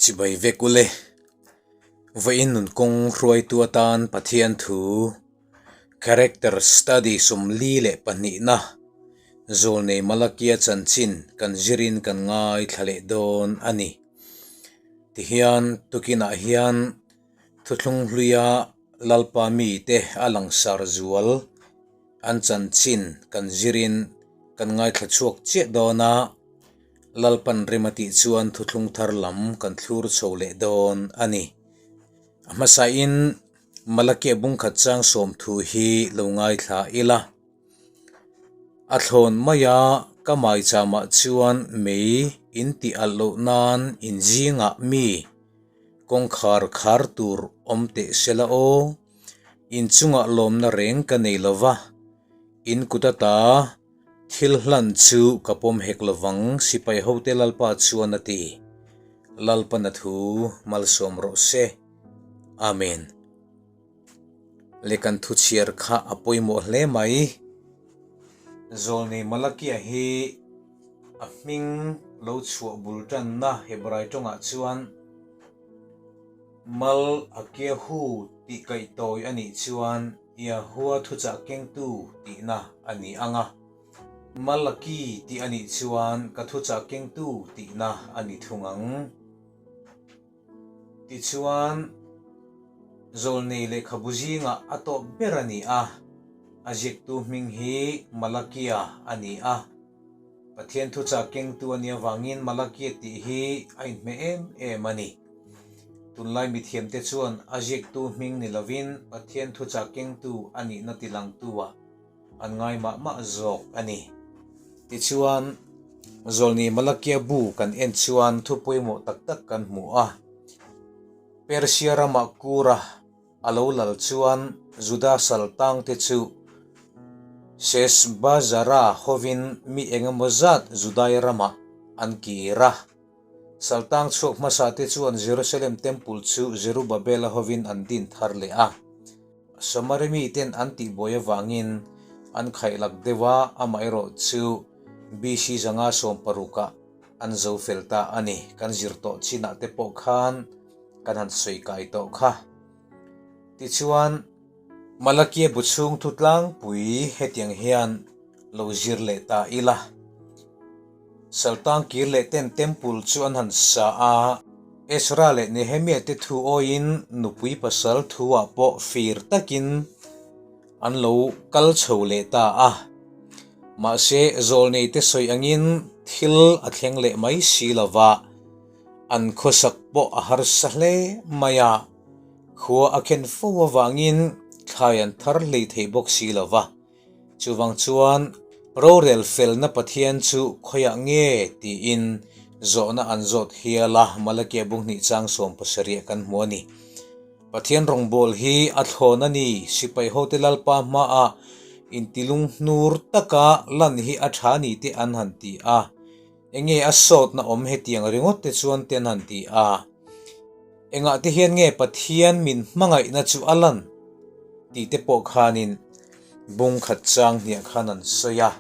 Chibai vek ule. Vawiin nun kawng hruaitu atan Pathian thu Character Study 42na Zawlnei Malakia chanchin kan zirin kan ngaithla leh dawn a ni. Tihian tukinah hian thuthlung hluia Lalpa mite a langsar zual an chanchin kan zirin kan ngaithla chhuak chiah dawn a. Lalpan rem a tih chuan thuthlung thar lam kan thlur chho leh dawn a ni. A hmasain Malakia bungkhat chang sawmthu hi lo ngaithla ila. A thlawn maia ka maichamah chuan mei in tih alh loh nan in zingah mi kawngkhar khar tur awm teh sela aw. In chungah lawmna reng ka nei lova, in kut ata Thil hlan chu ka pawm hek lovang, sipai hote Lalpa chuan a ti. Lalpan a thu malsawm rawh se. Amen. Le kan thu chhiar kha a pawimawh hle mai. Zawlnei Malakia hi a hming lo chhuah bul tanna Hebrai tawngah chuan Mal Akiahu tih kaihtawi a nih chuan Yahua thuchah kengtu tihna a ni ang a, Malaki tih a nih chuan ka thuchah kengtu tihna a ni thung ang. Tichuan, Zawlnei lehkhabu zingah a tawp ber a ni a, a ziaktu hming hi Malakia a ni a. Pathian thuchah kengtu a nih avangin Malakia tih hi a inhmeh em em a ni. Tunlai mithiamte chuan a ziaktu hming ni lovin Pathian thuchah kengtu a nihna tilangtu-ah an ngai mah mah zawk a ni. Tichuan, Zawlni Malakia bu kan en chuan thu pawimawh tak tak kan hmu a. Persia ramah Kura a lo lal chuan Juda saltangte chu Sheshbazzara hovin mi engemaw zat Judai ramah an kir a. Saltang chhuak hmasa te chuan Jerusalem Temple chu Zerubabela hovin an din thar leh a. Samari miten an tihbuai avangin an khaihlak deuh a, amaherawh chu BC 560 ah an zo fel ta a ni. Kan zir tawh chinah te pawh khan kan han sawi kai tawh kha. Tichuan, Malakia bu chhung thu tlangpui hetiang hian lo zir leh ta ila. Saltang kir leh ten Temple chu an han sa a, Ezra leh Nehemia te thu awiin nupui pasal thu ah pawh fir takin an lo kal chho leh ta a. Mahse, zawlnei te sawi angin thil a thleng leh mai si lova, an khawsak pawh a harsa hle mai a, khua a khen fo avangin thlai an thar hlei thei bawk si lova. Chuvang chuan rorel felna Pathian chu khawiah nge tiin zawhna an zawt hial a, Malakia bung hnih chang 70 kan hmu a ni. Pathian rawngbâwl hi a thlawn a ni, sipai hote Lalpa hmaah intilung hnur taka lan hi a tha ni te an han ti a. Enge a sawtna awm hetiang ringawt te chuan te an han ti a. Engah te hian nge Pathian min hmangaihna chu a lan? tih te pawh khanin bung khat chang hniah khan an sawi a.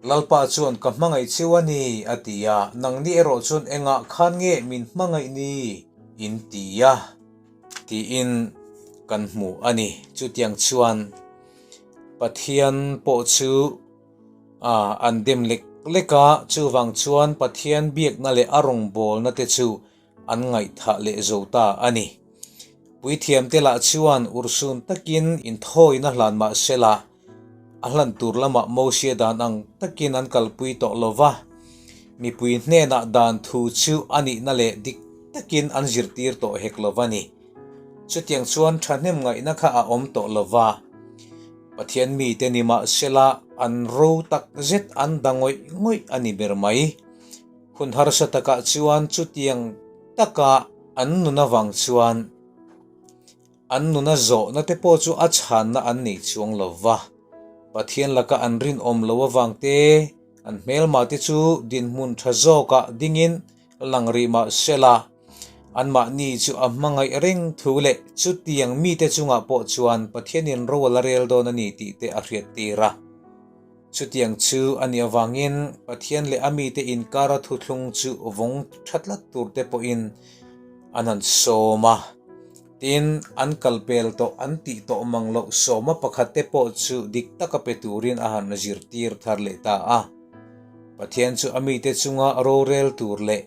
Lalpa chuan ka hmangaih cheu a ni a ti a, nangni erawh chuan engah khan nge min hmangaih ni in ti a tiin kan hmu a ni. Chutiang chuan Pathian pawh chu a an dem lek lek a, chuvang chuan Pathian biakna leh a rawngbawlna te chu an ngaihthah leh zo ta a ni. Puithiamte lah chuan urhsun takin inthawina hlan mah sela, a hlan tur lamah Mosia dan ang takin an kalpui tawh lo va, mipui hnenah dan thu chu a nihna leh dik takin an zirtir tawh hek lo va ni. Chutiang chuan thahnem ngaihna kha a awm tawh lo va, Pathian mite ni mah sela an ro tak zet an da ngawih ngawih a ni ber mai. Hun harsa takah chuan chutiang taka an nun avang chuan an nuna zawhna te pawh chu a chhanna an nei chuang lo va. Pathian laka an rinawm lo avang te, an hmelma te chu dinhmun tha zawkah dingin lang rih mah sela, anmahni chu a hmangaih reng thu leh chutiang mite chungah pawh chuan Pathianin ro a la rel dawn a ni tih te a hriattir a. Chutiang chu a nih avangin Pathian leh a mite inkara thuthlung chu vawng tha tlat tur te pawhin An han sawm a, tin, an kal pel tawh an tih tawh mang loh sawma pakhat te pawh chu dik taka pe turin a han zirtir thar leh ta a. Pathian chu a mite chunga rorel tur leh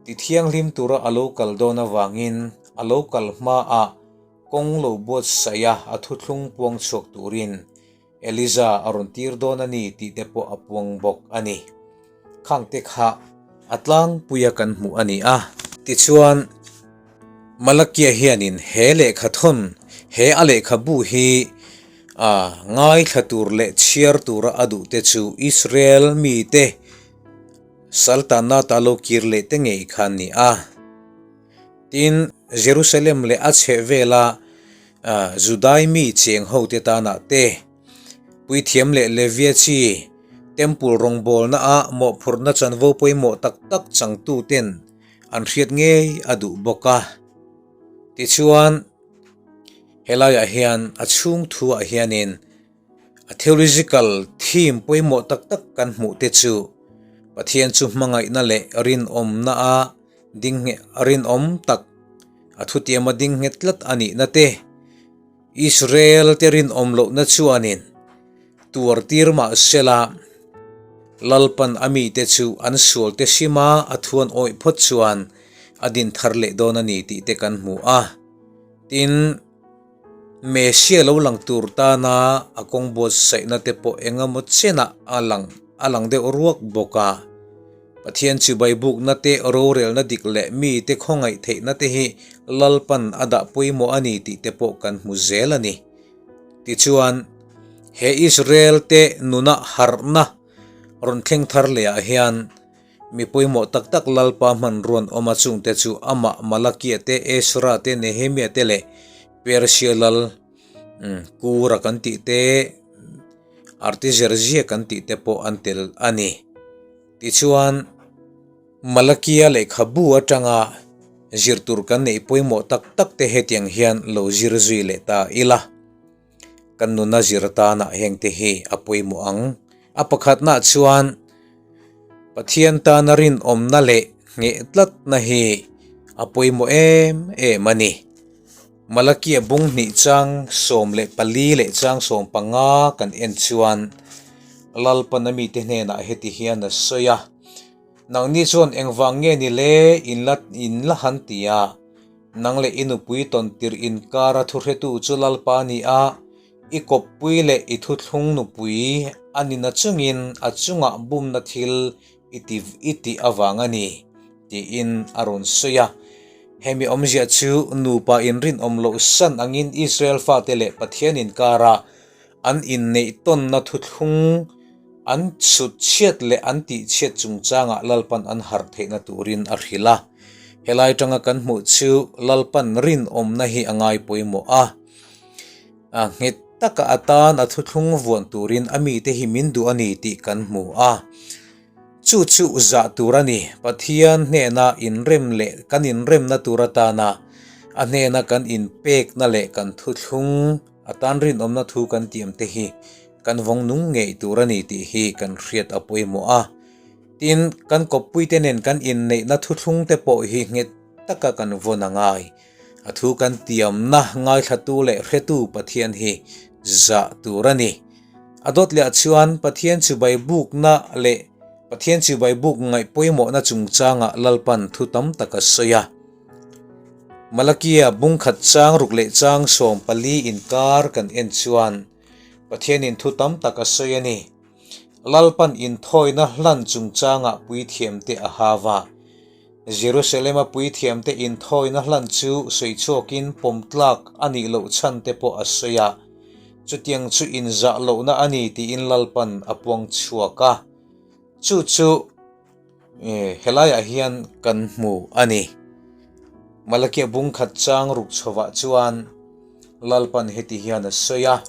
ti thianghlim tura a lo kal dawn avangin a lo kal hmaah kawng lo buatsaih a a thuthlung puang chhuak turin Eliza a rawn tir dawn a ni tih te pawh a puang bawk a ni. Khang te kha a tlangpuia kan hmuh a ni a. Tichuan, Malakia hianin he lehkha thawn, he a lehkhabu hi a ngaithla tur leh chhiar tura a duh te chu Israel mite Saltanna ta lo kir leh te ngei kha an ni a. Tin, Jerusalem leh a chhehvela Judai mi cheng hote tanah te, puithiam leh Levia chi Temple rawngbawlna ah mawhphurhna chanvo pawimawh tak tak changtuten an hriat ngei a duh bawk a. Tichuan, helaiah hian a chhung thuah hianin A theological theme pawimawh tak tak kan hmuh te chu Pathian chu hmangaihna leh rinawmna a ding ngheh rinawm tak a thutiama ding nghet tlat a nihna te, Israel te rinawm lohna chuanin tuar tir mah sela Lalpan a mite chu an sual te hrima a thuan awih phawt chuan a din thar leh dawn a ni tih te kan hmu a. Tin. Messia lo lang tur tana a kawng buatsaihna te pawh eng emaw chenah a lang a lang deuh ruak bawk a. Pathian chibai bukna te, rorelna dik leh mite khawngaih theihna te hi Lalpan a dah pawimawh a ni tih te pawh kan hmu zel a ni. Tichuan, he Israel te nuna harhna rawn thleng thar leh ah hian Mi pawimawh tak tak Lalpa hmanruan awm a chungte chu amah Malakia te, Ezra te, Nehemia te leh Persia lal Kura kan tih te, Artizerzia kan tih te pawh an tel a ni. Tichuan, Malakia lehkhabu atanga zir tur kan neih pawimawh tak tak te hetiang hian lo zir zui leh ta ila. Kan nuna zir atana hengte hi a pawimawh ang. A pakhatnaah chuan Pathian tana rinawmna leh ngheh tlatna hi a pawimawh em em a ni. Malakia bung hnih chang 14 leh chang 15 kan en chuan Lalpan a mite hnenah heti hian a sawi a, Nangni chuan engvang nge ni le in la in la han ti a, nang leh i nupui tawn tirh inkara thuhretu chu Lalpa a ni a, I kawppui leh i thuthlung nupui a ni na chungin a chungah bumna thil i ti i tih avang a ni, tiin a rawn sawi a. Hemi awmzia chu nupa inrinawm loh san angin Israel fate leh Pathian inkara an inneih tawnna thuthlung an chhut chhiat leh an tih chhiat chungchangah Lalpan an harh theihna turin a hrilh a. Helai tanga kan hmuh chu Lalpan rinawmna hi a ngai pawimawh a. A nghet taka atan a thuthlung vuan turin a mite hi min duh a ni tih kan hmu a. Chu chu zah tur a ni. Pathian hnena inrem leh kan inremna tur atana a hnena kan inpekna leh kan thuthlung atan rinawmna thu kan tiam te hi kan vawng nung ngei tur a ni tih hi kan hriat a pawimawh a. Tin, kan kawppuite nen kan inneihna thuthlung te pawh hi nghet taka kan vawn a ngai. A thu kan tiamna ngaithlatu leh hretu Pathian hi zah tur a ni. A dawt leh ah chuan Pathian chibai bukna leh Pathian chibai buk ngaih pawimawhna chungchangah Lalpan thu tam tak a sawi a. Malakia bungkhat chang ruk leh chang 14 inkar kan en chuan Pathianin thu tam tak a sawi a ni. Lalpan inthawina hlan chungchangah puithiamte a hau a. Jerusalem-a puithiamte inthawina hlan chu sawi chhuakin pawm tlak a nih loh chhan te pawh a sawi a, chutiang chu inzah lohna a ni tiin Lalpan a puang chhuak a. Chu chu helaiah hian kan hmu a ni. Malakia bungkhat chang ruk chhovah chuan Lalpan heti hian a sawi a.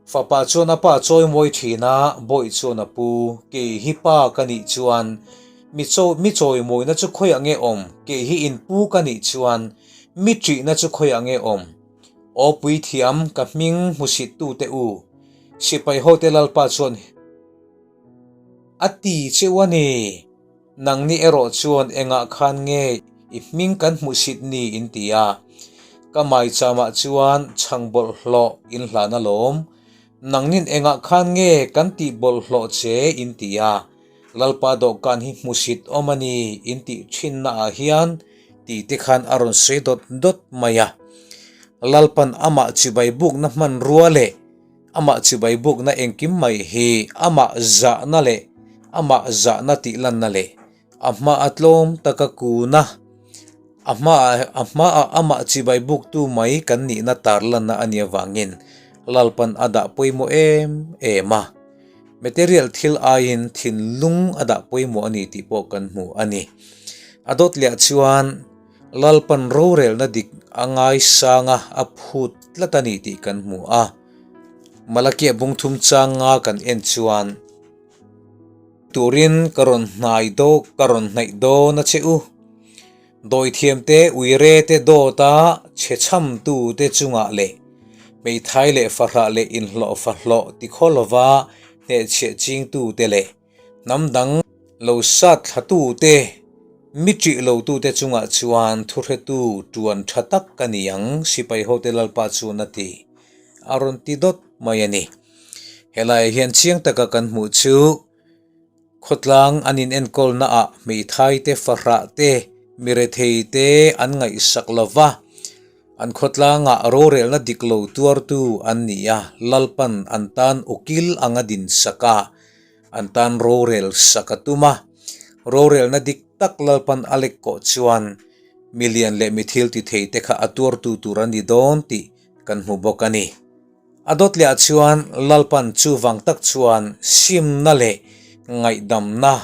Fapa chuan a pa chawimawi thin a, bawih chuan a pu, Kei hi pa ka nih chuan mi chaw mi chawimawina chu khawiah nge awm? Kei hi in pu ka nih chuan mi ṭihna chu khawiah nge awm? Aw puithiam, ka hming hmusittute u, sipai hote Lalpa chuan a ti cheu a ni. Nangni erawh chuan engah khan nge I hming kan hmuhsit ni in ti a. Ka maicham ah chuan chhang bawlhhlawh in hlan alawm. Nangnin engah khan nge kan tih bawlhhlawh che in ti a. Lalpa dawhkan hi hmuhsit awm a ni in tih thinna ah hian tih te khan a rawn sawi dawt dawt mai a. Lalpan amah chibai bukna hmanrua leh amah chibai bukna engkim mai hi amah zahna leh amah zahna tih lanna leh A hmaah tlawm taka kun a, a hmaah a hmaah amah chibai buktu mai kan nihna tarlanna a nih avangin Lalpan a dah pawimawh em em a. Material thil aiin thinlung a dah pawimawh a ni tih pawh kan hmu a ni. A dawt leh ah chuan Lalpan rorelna dik a ngaisang a, a phut tlat a ni tih kan hmu a. Malakia bungthum changa kan en chuan. Turin ka rawn hnai daw ka rawn hnaih dawn a che u. Dawithiam te uire te dawt a chhe chham tu te chungah leh hmeithai leh fahrah leh inhlawh fahlawh ti khaw lova hnehchhiah ching tu te leh hnam dang lo sat thla tu te mi ṭih lo tu te chungah chuan thuhretu ṭuan ṭha tak ka ni ang sipai hote Lalpa chuan a ti a rawn ti dawt mai a ni. Helaiah hian chiang taka kan hmuh chu khawtlang an inenkawlna ah hmeithai te fahrah te mirethei te an ngaihsak lo va, an khawtlangah rorelna dik lo tuartu an ni a, Lalpan an tan ukil anga dinsak a, an tan rorel sak a tum a, rorelna dik tak Lalpan a lek kawh chuan milian leh mithil ti thei te kha a tuartu tur a ni dawn tih kan hmu bawk a ni. A dawt leh ah chuan Lalpan chuvang tak chuan simna leh ngaihdamna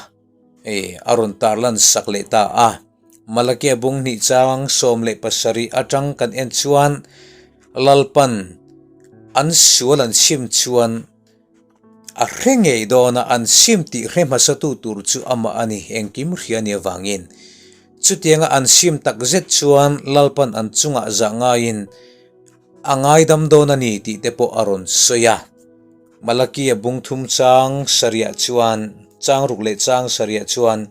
a rawn tarlan sak leh ta a. Malakia bung hnih chang 17 atang kan en chuan Lalpan an sual an sim chuan a hre ngei dawn a, an sim tih hre hmasatu tur chu amah a ni, engkim hria ni avangin. Chutianga an sim tak zet chuan Lalpan an chungah zah ngaiin A ngaidam dawn a ni tih te pawh a rawn sawi a. Malakia bung thum chang sariah chuan, chang ruk leh chang sariah chuan,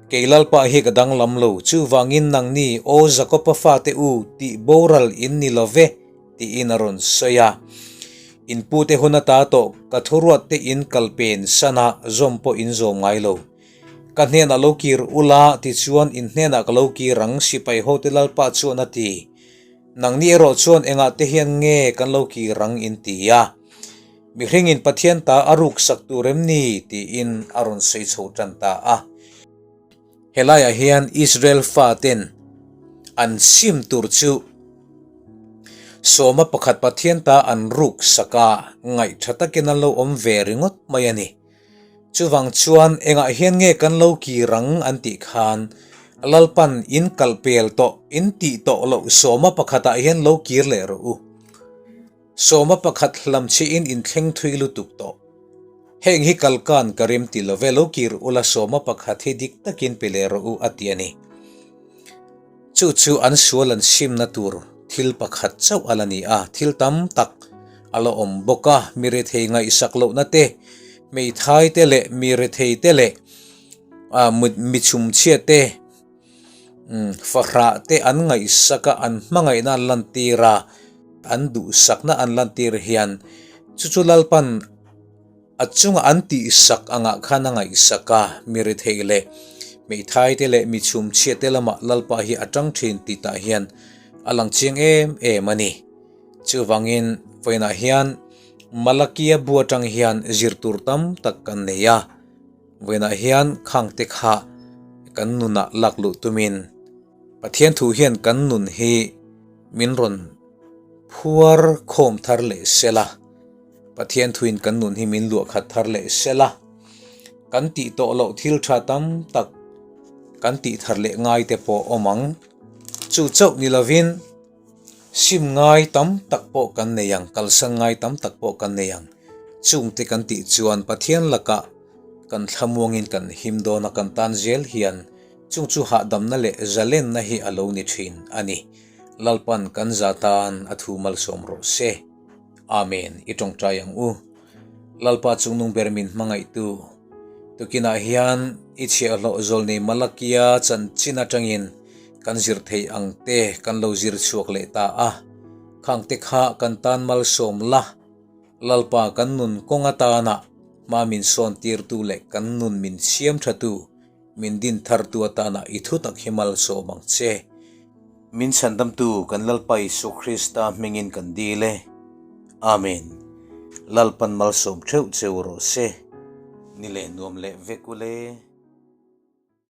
Kei Lalpa hi ka danglam lo, chuvangin nangni Aw Jakopa fate u tih boral in ni lo ve, tiin a rawn sawi a. In pute hun ata tawh ka thuruat te in kal pen san a, zawm pawh in zawm ngai lo. Ka hnenah lo kir ula, tichuan in hnenah ka lo kir ang, sipai hote Lalpa chuan a ti. Nangni erawh chuan engah te hian nge kan lo kir ang in ti a? Mihringin Pathian ta a ruk sak tur em ni? tiin a rawn sawi chho tan ta a. Helaiah hian Israel faten an sim tur chu sawma pakhat Pathian ta an ruk sak a, ngaihtha takin an lo awm ve ringawt mai a ni. Chuvang chuan engah hian nge kan lo kir ang an tih khan Lalpan in kalh pel tawh in tih tawh loh sawma pakhatah hian lo kir leh rawh u. Sawma pakhat hlam chhiin in thleng thui lutuk tawh. Heng hi kalkan ka rem ti love lo kir ula sawma pakhat hi dik takin pe leh rawh u a ti a ni. Chu chu an sual an simna tur thil pakhat chauh a la ni a, thil tam tak a la awm bawk a, mi rethei ngaihsak lohna te, hmeithai te leh mi rethei te leh mi chhumchhia te, fahrah te an ngaihsak a, an hmangaihna an lantir a, an duhsakna an lantir hian chu chu Lalpan A chunga an tihsak angah khan a ngaihsak a, mi rethei leh hmeithai te leh mi chhumchhia te lamah Lalpa hi a tang thin tih tah hian a lang chiang em em a ni. Chuvangin vawiinah hian Malakia bu atang hian zir tur tam tak kan nei a, vawiinah hian khang te kha kan nunah lak luh tumin Pathian thu hian kan nun hi min rawn phuar khawm thar leh sela. Pathian thuin kan nun hi min luah khat thar leh sela, kan tih tawh loh thil tha tam tak kan tih thar leh ngai te pawh awm ang. Chu chauh ni lovin sim ngai tam tak pawh kan nei ang, kalsan ngai tam tak pawh kan nei ang. Chungte kan tih chuan Pathian lakah kan thlamuangin kan him dawn a, kan tan zel hian chung chu hahdamna leh zalenna hi a lo ni thin a ni. Lalpan kan za tan a thu malsawm rawh se. Amen, i tawngtai ang u. Lalpa chungnung ber min hmangaihtu, tukinah hian i chhiahhlawh zawlnei Malakia chanchin atangin Kan zir theih ang te kan lo zir chhuak leh ta a, khang te kha kan tan malsawm la, Lalpa kan nun kawng atana hma min sawn tirtu leh kan nun min siam thatu, min din thartu atana i thu tak hi malsawm ang che. Min chhandamtu kan Lalpa Isua Krista hmingin kan dil e. Amen. Lalpan malsawm theuh cheu rawh se. Ni leh nuam leh vek ule.